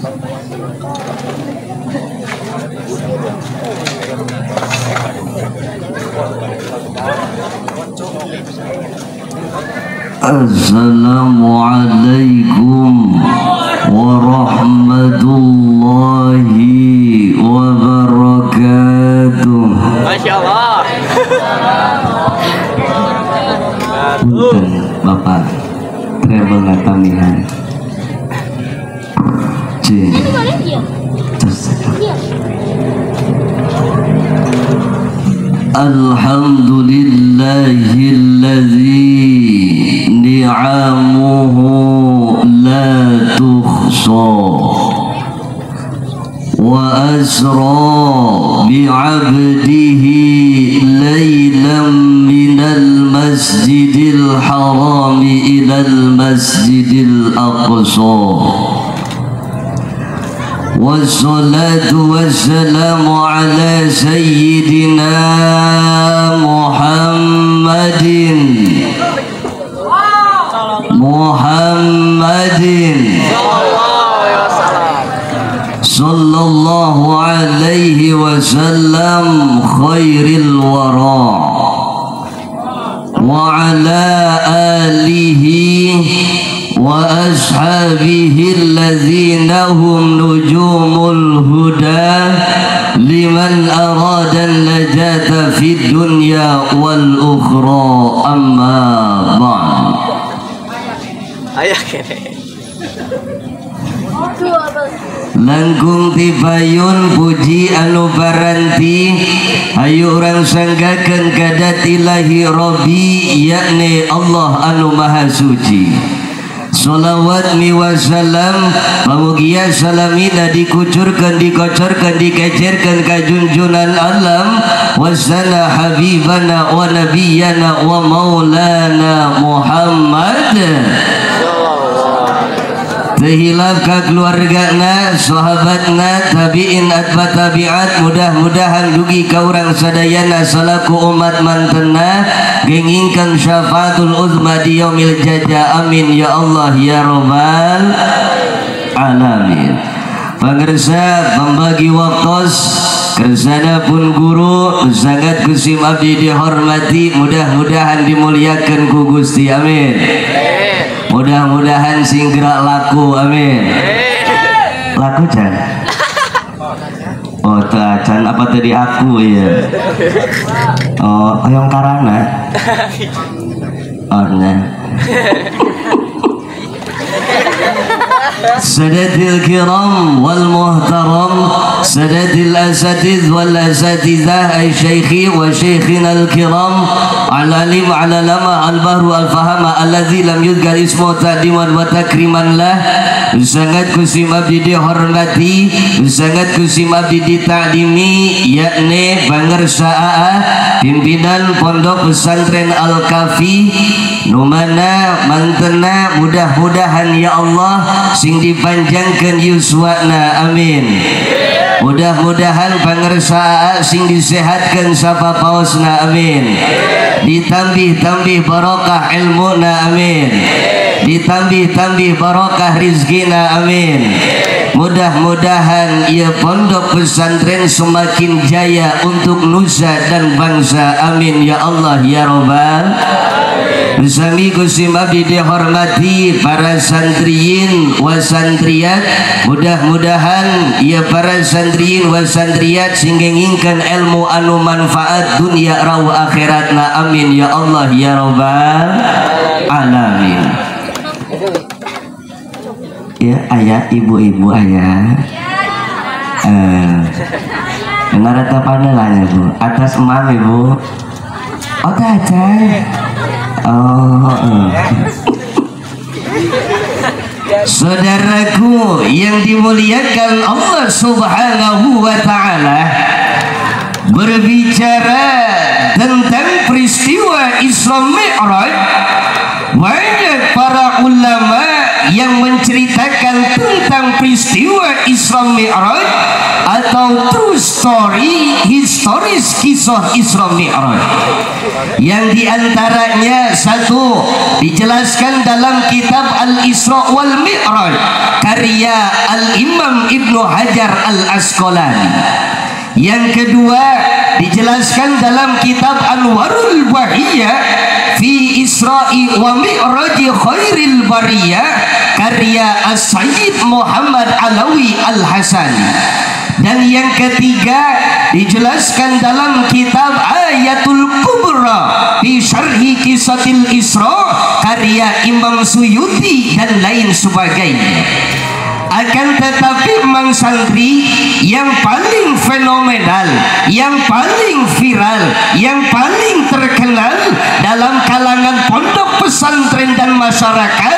Assalamualaikum warahmatullahi wabarakatuh. Masya Allah. Punten Bapak travel ngatamihan. C. Alhamdulillahilladzi ni'amuhu la tuhsa wa asra bi'abdihi laylan minal masjidil harami ilal masjidil aqsa. والصلاة والسلام على سيدنا محمد محمد صلى الله عليه وسلم خير الورى وعلى آله وأصحابه الذين هم نجوم الهدى لمن أراد النجاة في الدنيا والأخرى. أما بعد. Langkung tibayun puji anu baranti hayu urang sanggakeun kadat ilahi Rabbi yakni Allah anu maha suci. Salawat mi wasalam pamugia salamina dikucurkan dikocorkan dikecerkan ka junjunan alam wasana habibana wa nabiyana wa maulana Muhammad. Terhilap ka keluargana, sahabatna, tabi'in atba tabi'at, mudah-mudahan dugi ka urang sadayana salaku umat mantena gengingkan syafaatul uzma di yaumil jaza. Amin ya Allah ya robbal alamin. Pangersa pembagi waktos kersana pun guru sangat kusim abdi dihormati, mudah-mudahan dimuliakan ku Gusti. Amin. Mudah-mudahan sing gerak laku, amin. Laku can? Oh, can apa tadi aku ya? Oh, yang karana? Oh, nah. Sadatil kiram wal muhtaram, sadatil asatiz wal asatizah, ay syaikhi wa syaikhina al kiram, al-alim ala lama al-bahru al-fahama alladzi lam yudhkar ismu ta'diman wa takriman lah. Sangat kusim abdi dihormati, sangat kusim abdi dita'dimi, yakni pangersa pimpinan pondok pesantren Al-Kafi numana mantena, mudah-mudahan ya Allah sing dipanjangkan yuswana, amin. Mudah-mudahan pangersa sing disehatkan sapa paosna, amin. Ditambih-tambih barokah ilmuna, amin. Ditambih-tambih barokah rizkina, amin. Mudah-mudahan ia pondok pesantren semakin jaya untuk nusa dan bangsa, amin ya Allah ya robbal. Sami kusim abdi dihormati para santriyin wa santriat, mudah-mudahan ya para santriyin wa santriat sing ngingkeun ilmu anu manfaat dunia raw akhiratna, amin ya Allah ya robbal alamin. Ya ayah, ibu-ibu ayah, ngarata panelanya bu, atas emam ibu. Oh tacan. Oh. Saudaraku yang dimuliakan Allah Subhanahu wa Ta'ala, berbicara tentang peristiwa Isra Mi'raj, banyak para ulama yang menceritakan tentang peristiwa Isra Mi'raj atau true story. story historis kisah Isra Mi'raj. Yang diantaranya satu dijelaskan dalam kitab Al-Isra wal Mi'raj karya Al-Imam Ibnu Hajar Al-Asqalani. Yang kedua dijelaskan dalam kitab Anwarul Bahiyah fi Isra'i wa Mi'raji Khairil Bariyah karya As-Sayyid Muhammad Alawi Al-Hasani. Dan yang ketiga dijelaskan dalam kitab Ayatul Kubra fi Syarhi Kisatil Isra karya Imam Suyuti dan lain sebagainya. Akan tetapi Mang Santri, yang paling fenomenal, yang paling viral, yang paling terkenal dalam kalangan pondok pesantren dan masyarakat,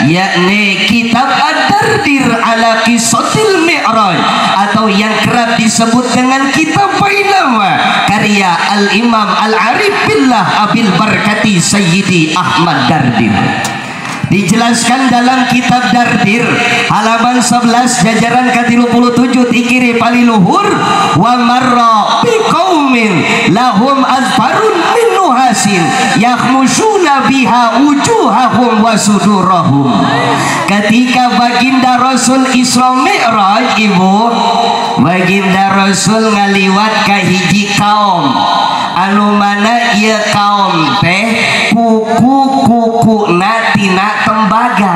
yakni kitab Ad-Dardir ala Qisatil Mi'raj atau yang kerap disebut dengan kitab Bainama karya Al-Imam Al-Arif Billah Abil Barkati Sayyidi Ahmad Dardir. Dijelaskan dalam kitab Dardir halaman 11 jajaran ke-37 tikiri paliluhur, wa marra biqaumin lahum azfarun min nuhasin yakhmushuna biha wujuhahum wa sudurahum. Ketika baginda Rasul Isra Mi'raj, ibu, baginda Rasul ngaliwat ka hiji kaum anu mana ieu kaum teh kuku-kukuna tina tembaga.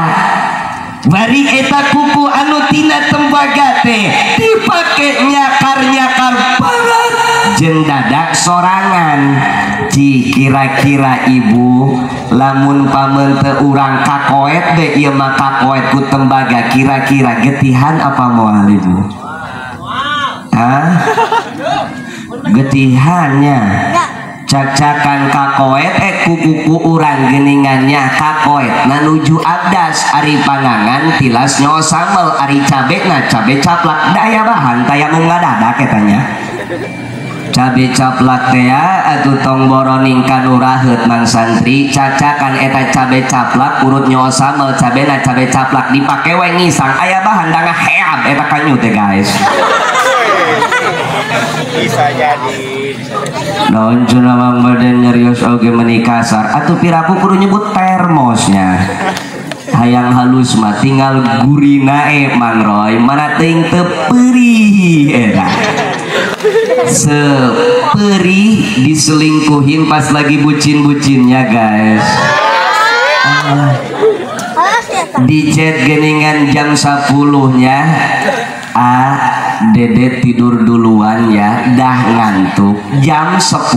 Bari eta kuku anu tina tembaga teh dipake nyakar-nyakar banget jeung dadak sorangan. Ci kira-kira ibu lamun pameute urang kakoet deh ieu mah kakoet ku tembaga, kira-kira getihan apa moal ibu? Hah? Getihannya cak-cakan kakoet kuku urang geningannya kakoet nanuju abdas ari pangangan tilas nyo sambel ari cabe na cabe caplak daya bahan taya nu ngadadak etanya cabe caplak teh atuh tong boroning kanu raheut Mang Santri. Cacakan eta cabe caplak urut nyo sambel cabe na cabe caplak dipake we ngisang aya bahan da ngaheab eta kanyu teh guys. Bisa jadi. Naon cenah Mang Baden nyerios oge meuni kasar atuh piraku kudu nyebut termosnya. Hayang halus mah tinggal gurina Mang Roy mana teuing teu peurih eta. Seperih diselingkuhin pas lagi bucin-bucinnya guys. Di chat geningan jam 10 nya, ah Dede tidur duluan ya, dah ngantuk jam 10.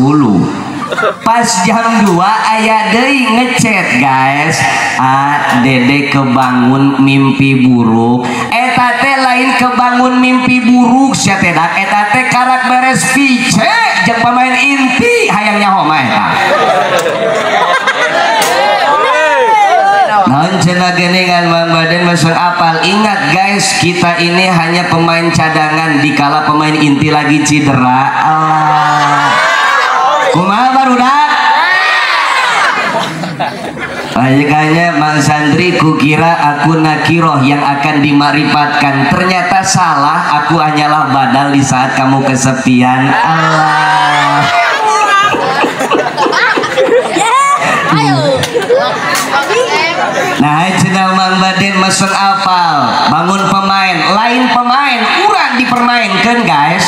Pas jam 2 aya deui ngechat guys, ah Dede kebangun mimpi buruk. Eta teh lain kebangun mimpi buruk sia teh dak, eta teh karak beres VC jeung pemain inti hayang nyaho mah eta. Naon cenah geningan Mang Baden masuk apal. Ingat guys, kita ini hanya pemain cadangan dikala pemain inti lagi cedera. Allah. Kumaha barudak? Makanya Mang Santri kukira aku nakiroh yang akan dimaripatkan, ternyata salah, aku hanyalah badal di saat kamu kesepian. Allah. Nah, cenah Mang Baden meseng apal, bangun pemain, lain pemain, urang dipermainkan guys.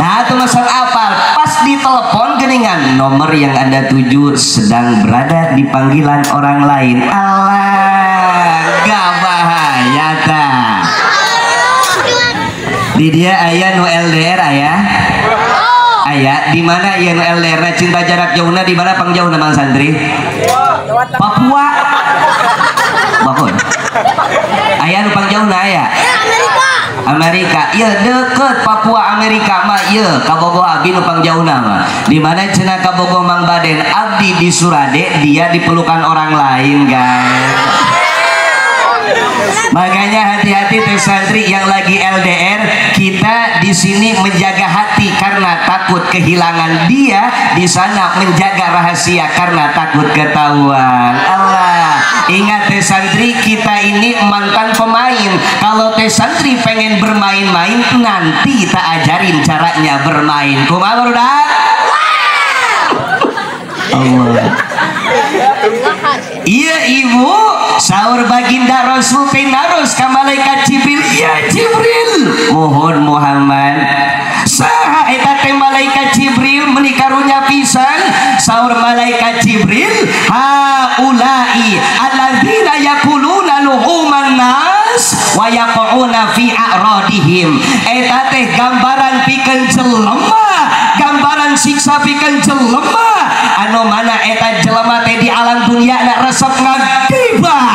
Nah, itu meseng apal, pas ditelepon geningan nomor yang Anda tuju sedang berada di panggilan orang lain. Allah, gak bahaya ta. Di dia aya nu LDR aya. Aya di mana ieu nu LDR na cinta jarak jauhna di mana pangjauhna Mang Santri? Papua. Bakun. Aya nu pangjauhna aya? Amerika. Amerika. Ieu deket Papua Amerika mah ieu kabogoh abdi nu pangjauhna mah. Di mana cenah kabogoh Mang Baden, abdi di Surade, dia di pelukan orang lain, guys. Makanya hati-hati teh santri yang lagi LDR, kita di sini menjaga hati karena takut kehilangan dia, di sana menjaga rahasia karena takut ketahuan. Allah, Ingat teh santri, kita ini mantan pemain. Kalau teh santri pengen bermain-main, nanti kita ajarin caranya bermain. Kumaha barudak? Allah. Iya ibu, sahur baginda Rasul teh naros ka malaikat Jibril. Ya Jibril, mohon Muhammad. Saha eta teh malaikat Jibril meuni karunya pisan. Sahur malaikat Jibril, haula'i alladzina yakuluna luhuman nas wa yaqauna fi a'radihim. Eta teh gambaran pikeun jelema, gambaran siksa pikeun jelema anu mana eta jelema teh di alam dunia na resep ngagibah,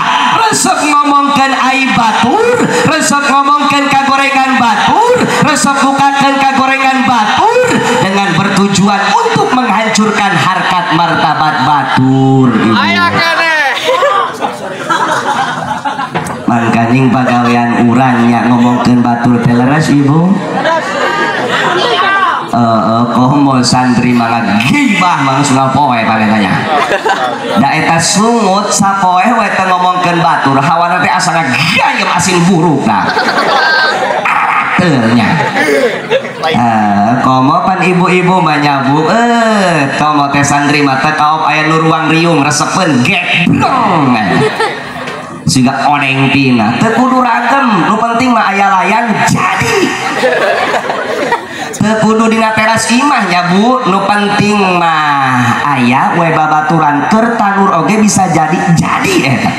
resep ngomongkeun aib batur, resep ngomongkeun kagorengan batur, resep bukakeun kagorengan batur dengan bertujuan untuk menghancurkan harkat martabat batur. Aya keneh. Mangkaning pagawean urang nya ngomongkeun batur teh leres ibu. Komo santri mah gibah mah geus poe panetanya. Da eta sungut sapoe we teu ngomongkeun batur, hawana teh asa ngagayem asin buruk nah. Teu nya. Komo pan ibu-ibu mah nyabuk komo teh santri mah teh kaop aya nu ruang riung resepeun geblong. Siga oneng tina. Teu kudu ragem, nu penting mah aya layang jadi. Teu kudu dina teras imah nya bu, nu penting mah aya we babaturan keur tanur oge bisa jadi jadi eta.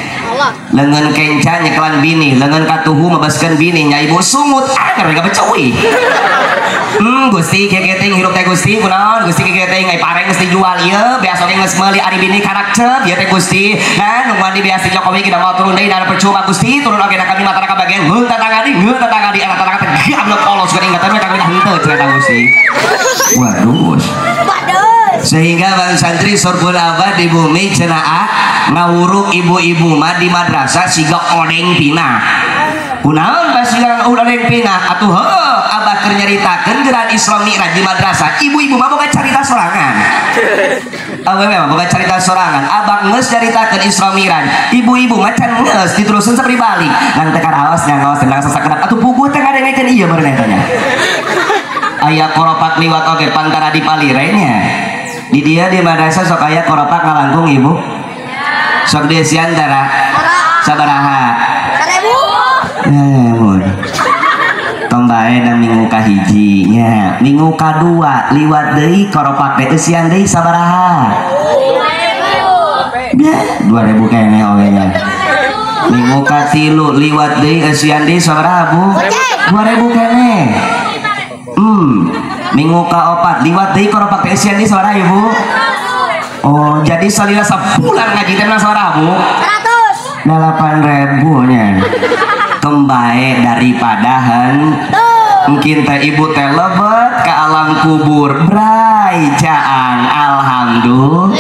Leungeun kenca nyekelan bini, leungeun katuhu mebaskeun bini nya ibu sungut anger gabeceuy. Gusti kieu kieu teh hirup teh Gusti kunaon Gusti kieu kieu teh ngai pareng geus dijual ieu beas oge geus meuli ari bini karakcep ieu teh Gusti. Nah nungguan di beas Jokowi kita mau turun deui da percuma Gusti turun oge da kami mah tara kabagian heuh tatangadi heuh tatangadi eta tatangga teh gablek polos geuning ingatan we kami henteu cenah Gusti. Waduh. Sehingga bang santri sorbul abah di bumi cenah ngawuruk ibu-ibu mah di madrasah siga odeng tina. Kunaon pas siga odeng tina atuh heuh abah keur nyaritakeun geran Isra Mi'raj di madrasah ibu-ibu mah boga carita sorangan. Awewe mah boga carita sorangan. Abah geus nyaritakeun Isra Mi'raj, ibu-ibu mah can geus diteruseun sapri balik. Nang teh karaos nyangaos tendang sasakedap atuh puguh teh ngadengekeun ieu meureun eta nya. Aya koropak liwat oge pantara di palire nya. Di dia di madrasah sok aya koropak ngalangkung ibu. Sok di siantara sabaraha? 1000. Mun. Tong bae da minggu kahiji nya, minggu kadua liwat deui koropak teh eusian deui sabaraha? 2000. 2000 keneh oge nya. Minggu katilu liwat deui eusian deui sabaraha bu? 2000 keneh. Minggu kaopat liwat deui koropak teh eusian deui sabaraha ibu? Oh, jadi salila sebulan ngaji teh sabaraha bu? 100. 8.000 nya. Kembae daripada mungkin teh ibu teh lebet ke alam kubur bray caang alhamdulillah.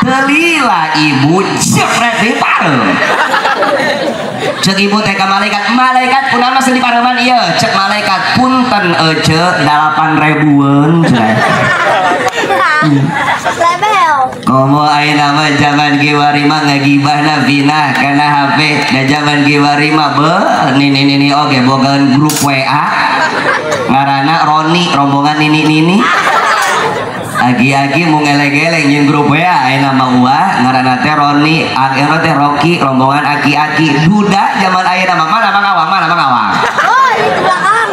Telila ibu jepret di pareum. Cek ibu teh ka malaikat, malaikat kunaon masih di pareuman ieu? Cek malaikat punten ece 8.000-eun cenah. Komo ayeuna mah zaman kiwari mah ngagibahna pinah kana HP da zaman kiwari mah beuh nini-nini oge bogaeun grup WA ngaranna Roni rombongan nini-nini agi-agi mu ngeleng-eleng jeung grup WA ayeuna mah uah ngaranna teh Roni akhirna teh Rocky rombongan aki-aki duda zaman ayeuna mah mana mangawang mana mangawang. Oh, di belakang.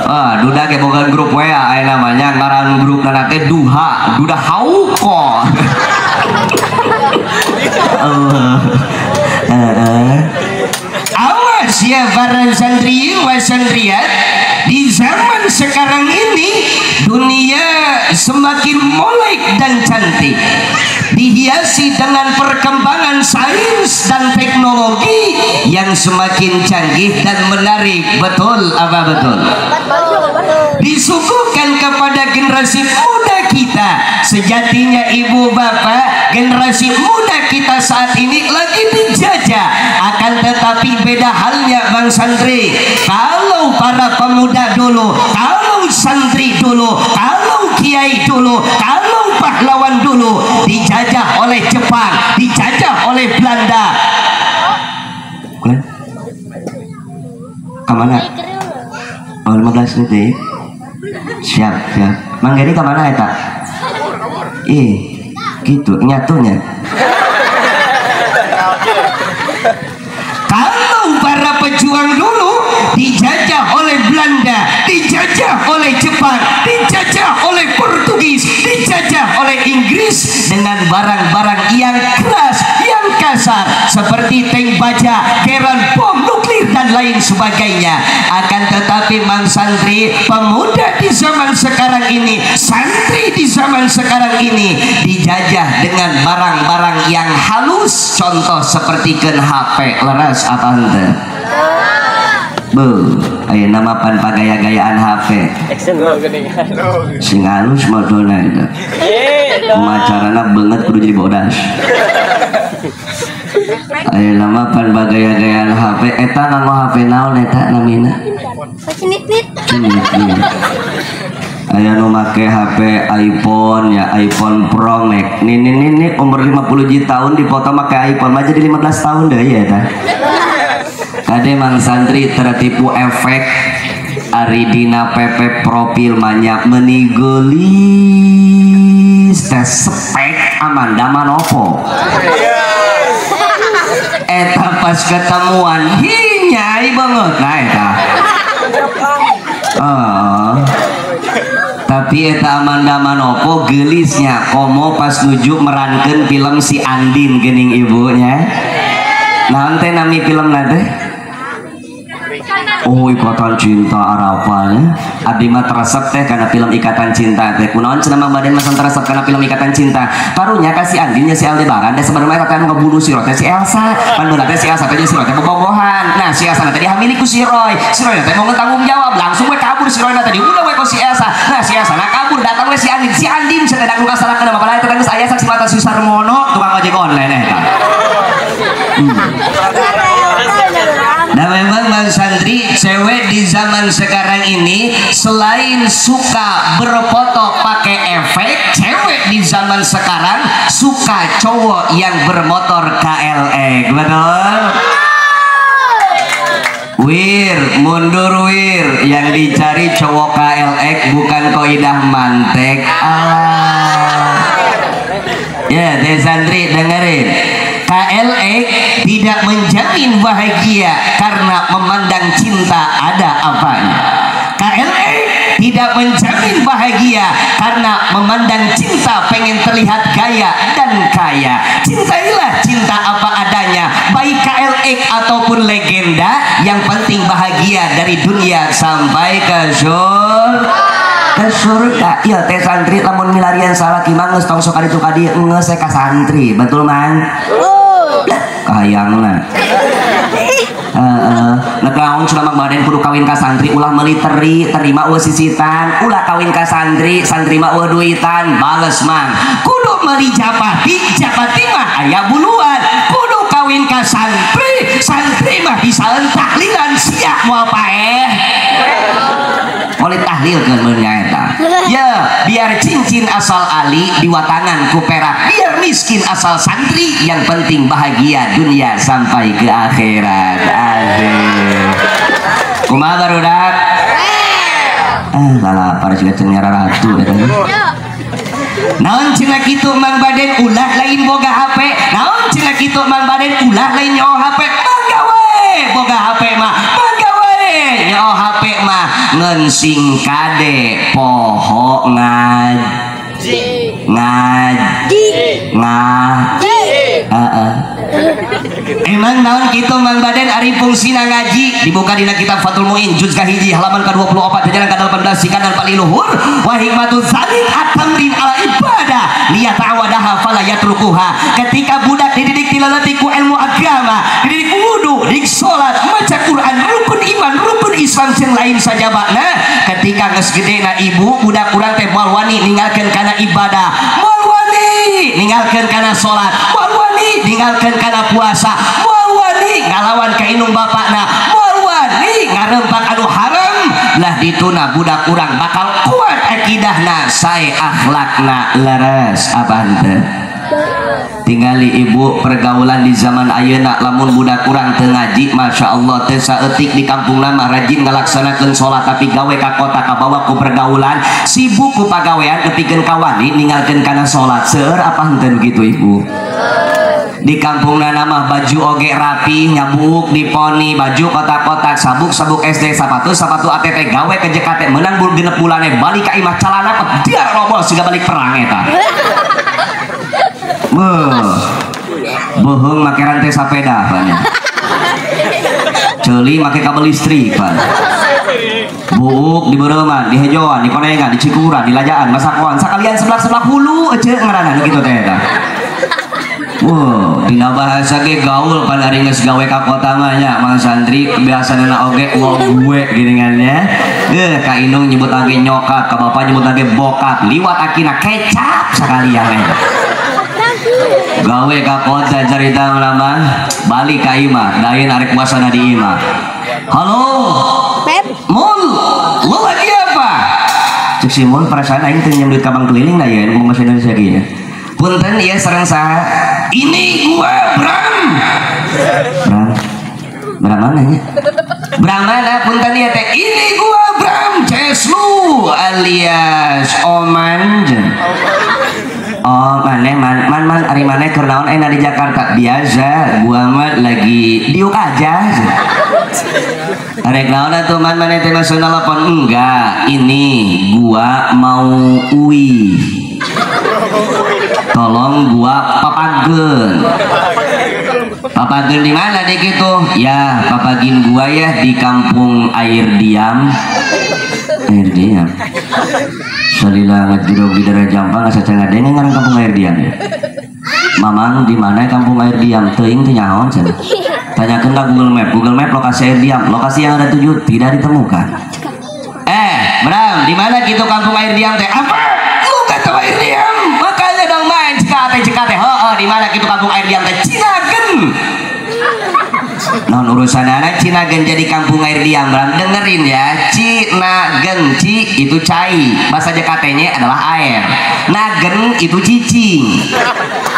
Ah, duda ge boga grup WA aya namanya ngaran grupna teh Duha, Duda Hauko. Awas ya para santri wa santriat, di zaman sekarang ini dunia semakin molek dan cantik, dihiasi dengan perkembangan sains dan teknologi yang semakin canggih dan menarik. Betul apa betul? Betul. Disuguhkan kepada generasi muda kita. Sejatinya ibu bapak, generasi muda kita saat ini lagi dijajah. Akan tetapi beda halnya bang santri. Kalau para pemuda dulu, kalau santri dulu, kalau kiai dulu, kalau pahlawan dulu dijajah oleh Jepang, dijajah oleh Belanda, Kamana? Oh, 15 detik. Siap, siap. Mang Geri kamana eta? Ih, gitu nyatunya. Kalau para pejuang dulu dijajah oleh Belanda, dijajah oleh Jepang, dijajah oleh Portugis, dijajah oleh Inggris dengan barang-barang yang keras, yang kasar seperti tank baja, keran bom nuklir dan lain sebagainya. Akan tetapi mang santri, pemuda di zaman sekarang ini, santri di zaman sekarang ini dijajah dengan barang-barang yang halus, contoh seperti ken HP leres apa henteu? Be, ayo nama pan pagaya-gayaan HP. Sing halus modona itu. Macarana banget kudu jadi bodas. Ayo nama pan pagaya-gayaan HP. Eta nganggo HP naon eta namina? Cinit-nit. Aya nu make HP iPhone ya, iPhone Pro Max. Nih nih nih, nih umur 50 tahun dipoto make iPhone mah jadi 15 tahun deh ya eta. Kade mang santri tertipu efek ari dina PP profil manya menigelis teh spek Amanda Manopo. Eta pas ketemuan hinyai banget nah eta. Tapi eta Amanda Manopo gelisnya komo pas nuju merankeun film si Andin geuning ibunya. Naon teh nami film teh? Oh, Ikatan Cinta Arafah. Abdi mah teresep teh karena film Ikatan Cinta teh. Kunaon cenah Mang Baden mah teresep karena film Ikatan Cinta. Karunya ka si Andin nya si Aldebaran teh sebenarnya eta teh anu ngabunuh si Roy teh si Elsa. Pan beula teh si Elsa teh si Roy teh bobogohan. Nah, si Elsa teh dihamili ku si Roy. Si Roy teh mau tanggung jawab, langsung we kabur si Roy teh diudah we ku si Elsa. Nah, si Elsa na kabur datang we si Andin. Si Andin cenah da kasalah kana bapak eta teh geus aya saksi mata Susarmono tukang ojek online eta. Nah memang bang santri, cewek di zaman sekarang ini selain suka berfoto pakai efek, cewek di zaman sekarang suka cowok yang bermotor KLX, betul? Wir, mundur wir, yang dicari cowok KLX bukan koidah mantek. Allah. Ya, teh santri dengerin. KLX tidak menjamin bahagia karena memandang cinta ada apanya. KLX tidak menjamin bahagia karena memandang cinta pengen terlihat gaya dan kaya. Cintailah cinta apa adanya, baik KLX ataupun legenda, yang penting bahagia dari dunia sampai ke surga. Ke surga. Iya teh santri lamun milarian salaki mah geus tong sok kaditu ka dieu geus ka santri, betul man? Kahayangna. Heeh, nah naon cenah Mang Baden kudu kawin ka santri ulah meuli teri, terima eueuh sisitan, ulah kawin ka santri, santri mah eueuh duitan, bales mang. Kudu meuli japati, japati mah aya buluan. Kudu kawin ka santri, santri mah bisa tahlilan sia moal paeh. Boleh tahlilkeun mun nyaeta. Ya, biar cincin asal ali diwatangan ku perak, biar miskin asal santri, yang penting bahagia dunia sampai ke akhirat. Asik. Kumaha barudak? Lalapar juga cenah ratu eta. Naon cenah kitu Mang Baden ulah lain boga HP. Naon cenah kitu Mang Baden ulah lain nyaho HP. Mangga we boga HP mah. Mangga we nyaho HP mah ngeun sing kade poho ngaji. Ngaji. Ngaji. Heeh. Emang naon kitu Mang Baden ari fungsina ngaji dibuka dina kitab Fathul Muin juz kahiji halaman ka-24 jajaran ka-18 sikanan paliluhur wa hikmatun zalik at-tamrin ala ibadah liyata'awadaha fala yatrukuha. Ketika budak dididik dilaleutik ku ilmu agama, dididik wudu, dididik salat, maca Quran, rukun iman, rukun Islam jeung lain sajabana, ketika geus gedena ibu budak urang teh moal wani ninggalkeun kana ibadah, moal wani ninggalkeun kana salat, moal wani ninggalkeun kana puasa, moal wani ngalawan ka indung bapakna, moal wani ngarempak anu haram, lah dituna budak urang bakal kuat akidahna, sae akhlakna leres apa henteu? Tingali ibu pergaulan di zaman ayeuna lamun budak urang teu ngaji Masya Allah teu saeutik di kampung mah rajin ngalaksanakeun salat tapi gawe ka kota kabawa ku pergaulan sibuk ku pagawean nepikeun ka wani ninggalkeun kana salat seueur apa henteu gitu ibu. Di kampung mah baju oge rapi nyabuk diponi baju kotak-kotak sabuk-sabuk SD sepatu sepatu ATT gawe ke JKT menang genep bulane balik ka imah calana pediar robos siga balik perang eta. Beuh. Bohong make rantai sepeda pan. Ceuli make kabel listrik pan. Buuk di Beureman, di Hejoan, di Konengan, di Cikuran, di Lajaan, Masakoan, sakalian sebelah-sebelah hulu ece ngaranna nu kitu teh eta. Wow, dina bahasa ge gaul pada hari geus gawe ka kota mah nya, Mang Santri biasana oge wong gue geuningan nya. Ka indung nyebut lagi nyokap, ka bapak nyebut lagi bokap, liwat akina kecap sakalian eta. Gawe ka kota carita mah balik ka imah, daeun arek puasana di imah. Halo. Mul, lu lagi apa? Cek si Mul perasaan aing teu nyeum duit ka bank keliling da ya, ngomong bahasa Indonesia ge ya. Punten ieu sareng saha? Ini gua Bram. Bram. Bram mana nya? Bram mana punten ieu teh? Ini gua Bram Ceslu alias Oman. Oh, maneh man man man ari maneh keur naon ayeuna di Jakarta? Biasa, gua mah lagi diuk aja. Arek naon atuh man maneh teh masuk telepon? Enggak, ini gua mau uih. Tolong gua papageun. Papageun di mana deh gitu? Ya, papagin gua ya di kampung Air Diam. Air Diam. Salila ngajurug di daerah Jampang asa ngadenge ngaran kampung Air Diam ya. Mamang di mana kampung Air Diam? Teuing teu nyaho cenah. Tanyakeun ka Google Map. Google Map lokasi Air Diam. Lokasi yang ada tujuh tidak ditemukan. Bram, di mana gitu kampung Air Diam teh? Apa? Lu kata Air Diam. Makanya dong main cikate cikate. Heeh, di mana gitu kampung Air Diam teh? Cinagen. Non urusan anak Cinagen jadi kampung Air Diam, Bram. Dengerin ya, Cinagen, Ci itu cai, bahasa JKT-nya adalah air. Nagen itu cicing.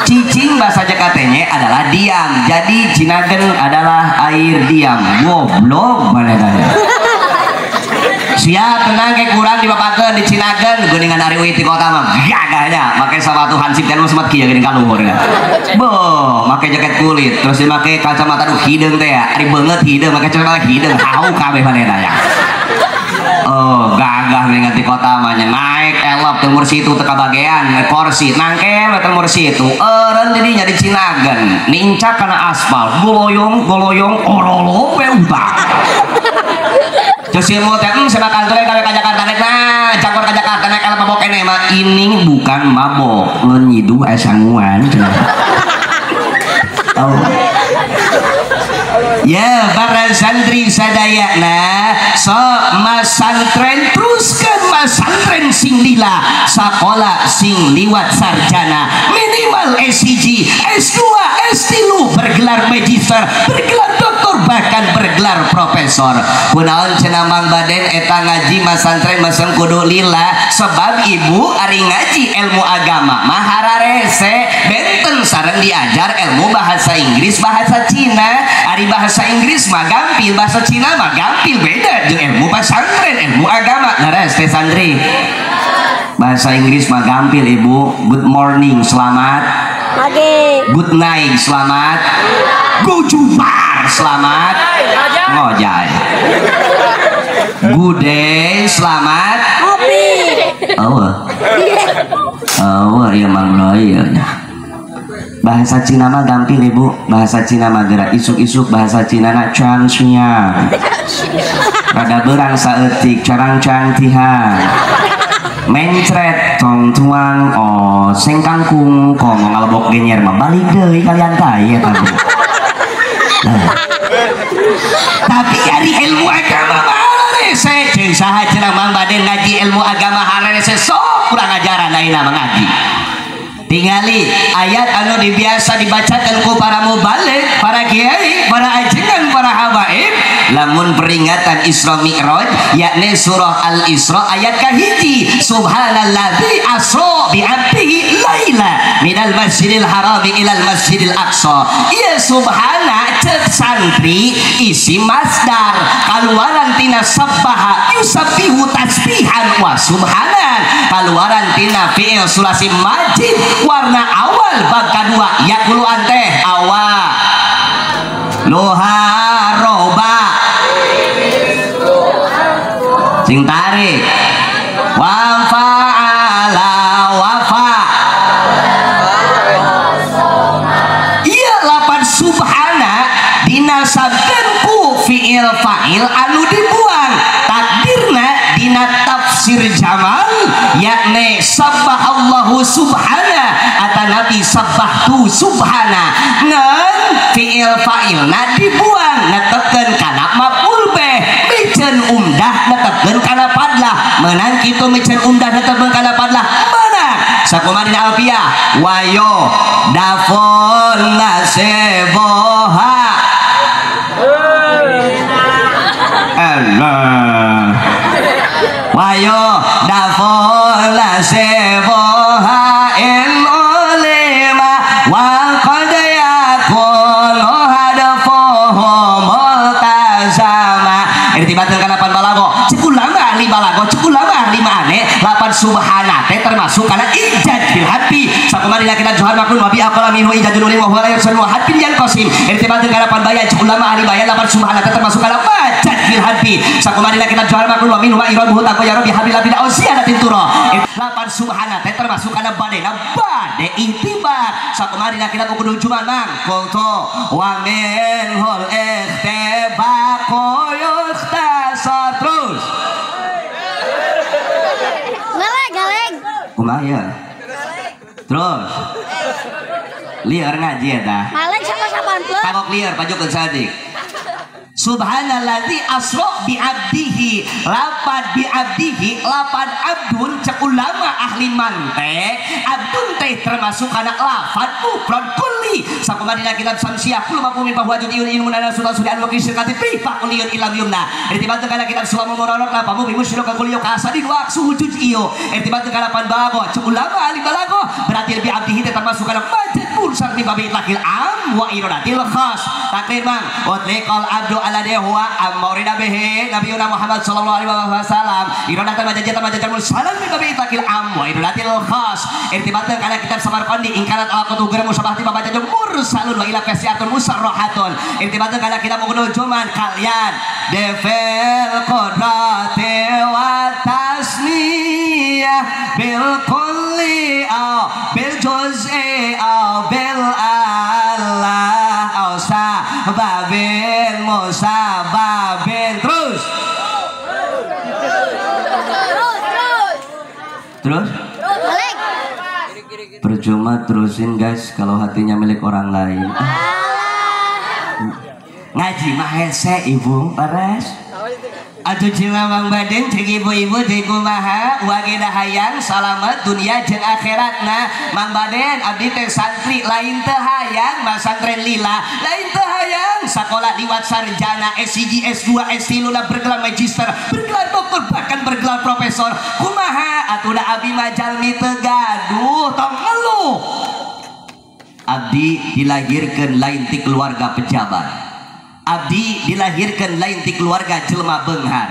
Cicing bahasa JKT-nya adalah diam. Jadi Cinagen adalah air diam. Goblok mana tanya. Siap tenang kayak kurang dibapakeun di Cinagen geuningan ari uih ti kota mah gagahnya make sepatu hansip teh nu semet kieu geuning ka luhur kan. Boh, make jaket kulit terus dimake kacamata nu hideung teh ya. Ari beungeut hideung make kacamata hideung hau kabeh manehna ya. Oh, gagah geuningan ti kota mah nya naik elop teu situ teu kabagean kursi nangke we teu situ. Eureun di dinya di Cinagen nincak kana aspal goloyong goloyong orolo we utang. Terus si mau teh, sama kantornya gawe ka Jakarta naik nah, cangkor ka Jakarta naik kalau mabok ene mah ini bukan mabok, nyiduh esanguan. Oh. Ya, para santri sadayana, so masantren teruskan masantren sing lila, sakola sing liwat sarjana, minimal S1, S2, S3, bergelar magister, bergelar doktor, bahkan bergelar profesor. Kunaon cenah Mang Baden eta ngaji masantren masang kudu lila, sebab ibu ari ngaji ilmu agama mah hararese benten sareng diajar ilmu bahasa Inggris, bahasa Cina. Ari bahasa Inggris mah gampil, bahasa Cina mah gampil, beda jeung ilmu pesantren, ilmu agama. Leres teh santri. Bahasa Inggris mah gampil ibu. Good morning, selamat pagi. Good night, selamat. Gujubar, selamat ngojay. Good day, selamat kopi. Oh. Oh, ieu Mang Loy ieu nya. Bahasa Cina mah gampil ibu. Bahasa Cina mah gerak isuk-isuk bahasa Cina na changnya. Rada berang saeutik carang-cang tihan. Mencret tong tuang oh seng kangkung kong ngalebok genyer mah balik deui kalian tai eta bu. Nah. Tapi ari ilmu agama mah hararese jeung saha cenah Mang Baden ngaji ilmu agama hararese sok kurang ajaran ayeuna mah ngaji. Tingali ayat anu dibiasa dibacakan ku para mubaligh, para kiai, para ajengan, para habaib. Lamun peringatan Isra Mi'raj yakni surah Al-Isra ayat kahiji, subhanalladzi asra bi 'abdihi laila minal masjidil harami ilal masjidil aqsa. Ieu subhana cek santri isi masdar kaluaran tina sabbaha yusabbihu tasbihan wa subhanan, kaluaran tina fi'il sulasi majid warna awal bab kadua yakuluan teh awa luha roba sing tarik wa fa'ala wafa. Iya lapan subhana dinasabkeun ku fi'il fa'il anu dibuang takdirna dina tafsir jamal yakni sabbahallahu subhana atanabi sabbahtu subhana ngan fi'il fa'ilna dibuang netepkeun kana maf'ul bih miceun umdah netepkeun kana fadlah meunang kitu miceun umdah netepkeun kana fadlah meunang sakumaha dina alfiah wayo dafon naseboha Allah wayo dafon naseboha in ulima wa qad yakunu hadfuhu multazama. Irtibatkeun kana pan balago cek ulama ahli balago cek ulama ahli maane lapan subhana teh termasuk kana ijad bil hati sakumaha dina kitab Johar Maknun wa bi aqla minhu ijadun wa huwa la yusal wa hadbin yan qasim. Irtibatkeun kana pan bayan cek ulama ahli bayan lapan subhana teh termasuk kana majad bil hati sakumaha dina kitab Johar Maknun wa minhu ma irabuhu taqwa ya rabbi habil bil ausiadatin tura. Lapan subhana teh termasuk kana badena bade itibar sakumaha dina kitab Uqudul Juman mang qultu wa minhul ikhtibaqu yukhtasar. Terus Galeg, galeg. Kumaha ya? Terus liar ngaji eta. Maleg siapa-siapaan plus. Kagok liar pajukeun sadik. Subhanalladzi asra bi abdihi lapan bi abdihi lapan abdun cek ulama ahli mantek abdun teh termasuk kana lafad mufrad kulli sakumaha dina kitab Samsiah kullu mafhumin fa huwa juz'un ilmun ana sultan sudan wa kisirkati fi faquliyun ilam yumna. Irtibatkeun kana kitab Sulamu Murarok lapamu bi musyrika kulli kasadin wa aksuhu juz'iyo. Irtibatkeun kana pan balago cek ulama ahli balago berarti bi abdihi teh termasuk kana majid mursal bi babi itlaqil am wa iradatil khas. Takrir mang utliqal abdu alladhi huwa amrina bihi nabiyuna Muhammad sallallahu alaihi wasallam iradatan majajatan majajan mursalan min babi itlaqil am wa iradatil khas. Irtibatkeun kana kitab Samarqandi ingkarat alaqatu ghairu musyabahati mabajajun mursalun wa ila fasiatun musarrahatun. Irtibatkeun kana kitab Uqudul Juman kalian defil qudrati wa tasmiyah bil kulli au bil juz'i au bil Allah au sababin musababin. Terus terus percuma terusin guys kalau hatinya milik orang lain. Ngaji mah hese ibu paras. Atuh cila mang baden jeung ibu-ibu jeung kumaha wagena hayang salamet dunia jeung akhiratna. Mang baden abdi teh santri lain teu hayang masantren lila lain teu hayang sakola liwat sarjana S1 S2 S3 bergelar magister bergelar doktor bahkan bergelar profesor. Kumaha atuh da abdi mah jalmi teu gaduh tong ngeluh. Abdi dilahirkeun lain ti keluarga pejabat. Abdi dilahirkan lain ti keluarga jelma beunghar.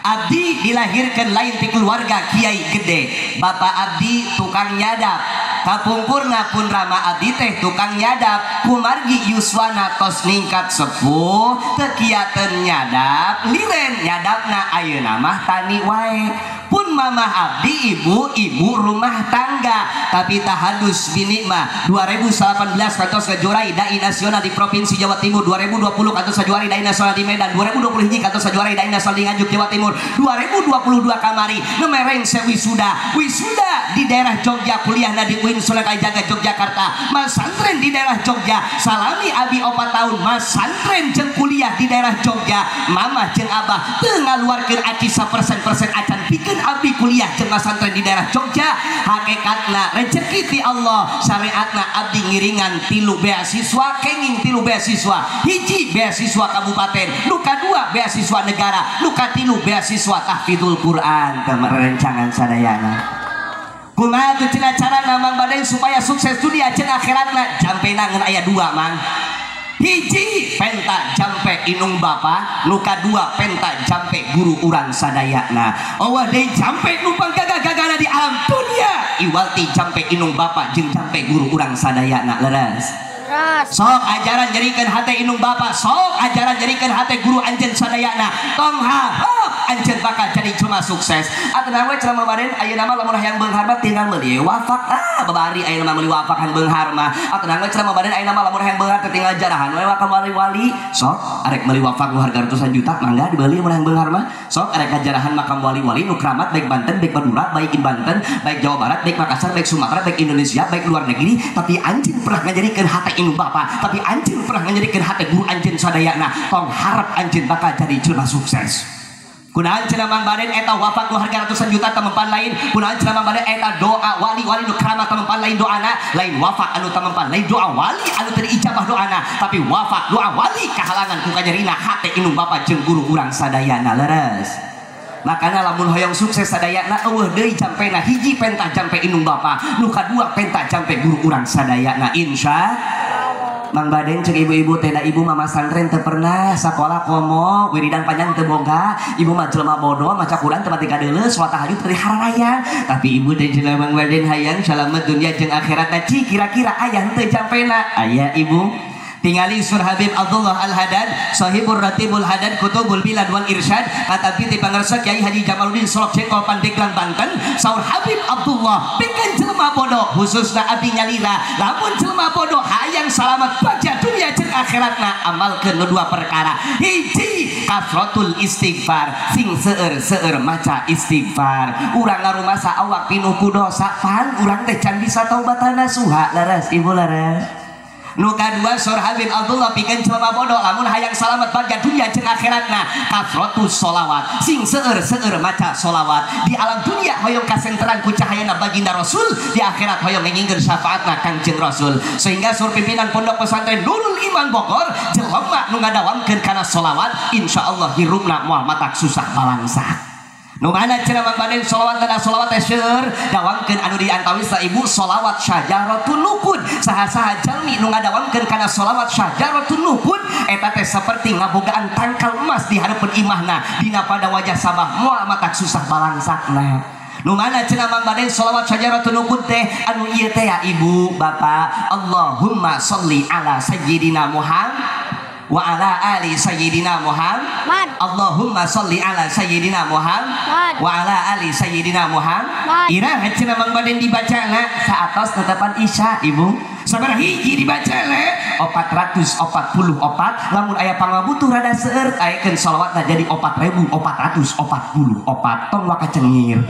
Abdi dilahirkan lain ti keluarga kiai gede. Bapak abdi tukang nyadap. Kapungkurna pun rama abdi teh tukang nyadap. Kumargi yuswana tos ningkat sepuh teu kiateun nyadap liren nyadapna ayeuna mah tani wae. Pun mamah abdi ibu-ibu rumah tangga tapi tahadus binikmah 2018 kantos kajuarai dai nasional di Provinsi Jawa Timur, 2020 kantos kajuarai dai nasional di Medan, 2020 kantos kajuarai dai nasional di Nganjuk Jawa Timur, 2022 kamari nemereng sewisuda wisuda di daerah Jogja, kuliahna di UIN Sunan Kalijaga Yogyakarta, masantren di daerah Jogja, salami abi 4 tahun masantren jeung kuliah di daerah Jogja, mamah jeung abah teu ngaluarkeun aci sapersen-persen acan pikeun Pikeun abdi kuliah jeung masantren di daerah Jogja hakikatna rezeki ti Allah syariatna abdi ngiringan 3 beasiswa kenging 3 beasiswa hiji beasiswa kabupaten nu kadua beasiswa negara nu katilu beasiswa tahfidzul Quran rerencangan sadayana. Kumaha tuh cenah carana Mang Baden supaya sukses dunia jeung akhiratna jampena ngan aya 2 Mang. Hiji penta jampe inung bapa, nu kadua penta jampe guru urang sadayana. Eueuh deui jampe nu panggagah-gagahna di alam dunia iwalti jampe inung bapa jeung jampe guru urang sadayana. Leres. Sok ajaran nyerikeun hate inung bapa, sok ajaran nyerikeun hate guru anjeun sadayana. Tong harap anjeun bakal jadi cuma sukses. Atuh we ceramah baden ayeuna mah lamun hayang beunghar mah tinggal meuli wafak. Ah babari ayeuna mah meuli wafak han beunghar mah. Atuh we ceramah baden ayeuna mah lamun hayang beunghar teh tinggal jarahan we ka wali-wali. Sok arek meuli wafak nu harga ratusan juta mangga dibeli mun hayang beunghar mah. Sok arek kajarahan makam wali-wali nu keramat baik Banten, baik Madura, baik Banten, baik Jawa Barat, baik Makassar, baik Sumatera, baik Indonesia, baik luar negeri, tapi anjeun pernah ngajadikeun hate inung bapa, tapi anjeun pernah ngajadikeun hate guru anjeun sadayana. Tong harap anjeun bakal jadi jelema sukses. Kunaon cenah Mang Baden eta wafat nu harga ratusan juta temempan lain, kunaon cenah Mang Baden eta doa wali-wali nu keramat temempan lain doana, lain wafat anu temempan lain doa wali anu teu diijabah doana, tapi wafat doa wali kahalangan ku kanyerina hate inung bapa jeung guru urang sadayana. Leres. Makana lamun hoyong sukses sadayana eueuh deui jampena hiji pentah jampe inung bapa, nu kadua pentah jampe guru urang sadayana. Insya Mang Baden cek ibu-ibu teh da ibu mama santren teu pernah sakola komo wiridan panjang teu boga, ibu mah jelema bodoh maca Quran teu pati kadeuleu salat tahajud teu hararayang, tapi ibu teh jelema Mang Baden hayang salamet dunia jeung akhiratna. Ci kira-kira aya henteu jampena? Aya ibu. Tingali Sur Habib Abdullah Al-Hadad Sahibur Ratibul Hadad Kutubul Bilad wal Irsyad kata piti pangersa Kiai Haji Jamaluddin Solok Cengkol Pandeglang Banten. Saur Habib Abdullah pikeun jelema bodoh khususna abdi nyalira lamun jelema bodoh hayang salamat bagja dunia jeung akhiratna amalkeun nu dua perkara. Hiji kasratul istighfar, sing seueur-seueur maca istighfar. Urang ngarumasa awak pinuh ku dosa pan urang teh can bisa taubatan nasuha. Leres ibu leres. Nu kadua Sur Habib Abdullah pikeun jelema bodoh lamun hayang salamet bagja dunia jeung akhiratna kasratus sholawat, sing seueur-seueur maca sholawat. Di alam dunia hoyong kasenteran ku cahayana baginda Rasul, di akhirat hoyong ngengingkeun syafaatna Kangjeng Rasul. Sehingga sur pimpinan pondok pesantren Nurul Iman Bogor jelema nu ngadawamkeun kana sholawat insyaallah hirupna moal matak susah balangsa. Nu mana cenah Mang Baden sholawat dan sholawat teh seueur dawamkeun anu diantawisna ibu sholawat syajaratun nuqud. Saha-saha jalmi nu ngadawamkeun kana sholawat syajaratun nuqud eta teh saperti ngabogaan tangkal emas di hareupeun imahna dina pada wajah sabah moal matak susah balangsakna. Nu mana cenah Mang Baden sholawat syajaratun nuqud teh anu ieu teh ya ibu bapak, Allahumma sholli ala sayyidina Muhammad wa ala ali sayyidina Muhammad, Allahumma sholli ala sayyidina Muhammad wa ala ali sayyidina Muhammad. Iraha cenah Mang Baden dibacana saatos tetepan Isya ibu sabaraha hiji dibacana 444 lamun aya pangabutuh rada seueur ayekeun sholawatna jadi 4444 tong waka cengir.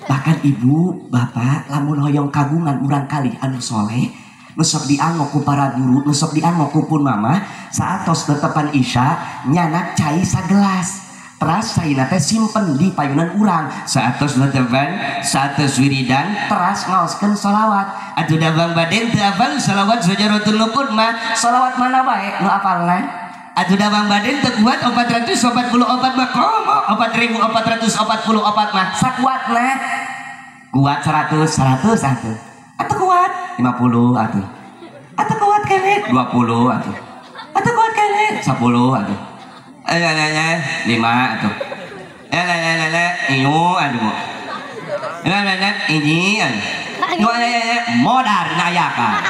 Bahkan ibu bapak lamun hoyong kagungan urang kalih anu soleh nusok dianggo ku para guru, nusok dianggo ku pun mama, saatos tetepan Isya nyanak cai sagelas teras caina teh simpen di payunan urang. Saatos tetepan, saatos wiridan teras ngaoskeun sholawat. Atuh da Bang Baden teu apal sholawat syajaratun nuqud mah, sholawat mana bae nu apalna? Atuh da Bang Baden teu kuat 444 mah komo 4444 mah sakuatna. Kuat 100 100 atuh. Atau kuat 50 atuh. Atau kuat kene 20 atuh. Atau kuat kene 10 atuh. Eh 5 atuh. Eh iu aduh. Eh ini aduh. Modar nayakan.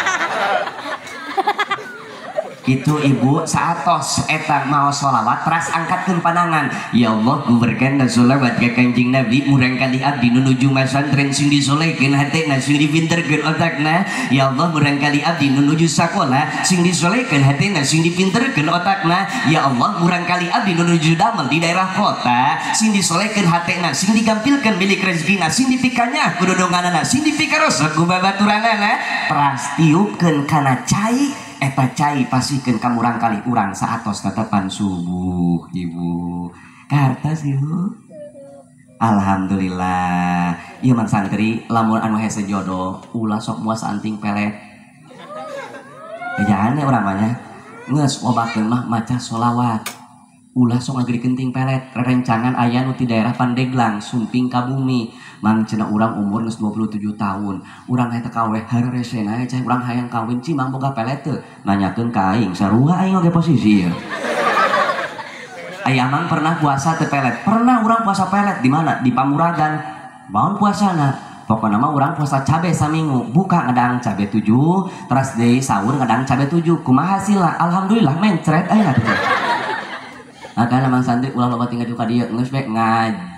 Gitu ibu saatos eta mau sholawat teras angkatkeun pandangan, ya Allah guberkeun sholawat ka Kanjeng Nabi murang kali abdi nu nuju masantren sing disolehkeun hatena sing dipinterkeun otakna, ya Allah murang kali abdi nu nuju sakola sing disolehkeun hatena sing dipinterkeun otakna, ya Allah murang kali abdi nu nuju damel di daerah kota sing disolehkeun hatena sing digampilkeun milik rezekina sing dipikanya ku dodonganana sing dipikaros ku babaturanana teras tiupkeun kana cai eta cai pasihkeun ka murang kali urang saatos tetepan subuh ibu. Kartas ibu. Alhamdulillah. Ieu mang santri lamun anu hese jodoh ulah sok muas anting pelet. Ejaan urang mah nya. Geus obatkeun mah maca sholawat. Ulah sok ngagerikeun ting pelet. Rerencangan aya nu ti daerah Pandeglang sumping ka bumi. Mang cenah urang umur geus 27 tahun. Urang eta kaweh hareresena cah urang hayang kawin ci mang boga pelet teu. Nanyakeun ka aing sarua aing oge posisi ieu. Aya mang pernah puasa teu pelet? Pernah urang puasa pelet di mana? Di Pamuragan. Baon puasana? Pokokna mah urang puasa cabe saminggu, buka ngedang cabe 7, teras deui sahur ngedang cabe 7. Kumaha hasilna? Alhamdulillah mencret aya atuh. Makana mang santri ulah loba tinggal ka dieu geus we ngaji.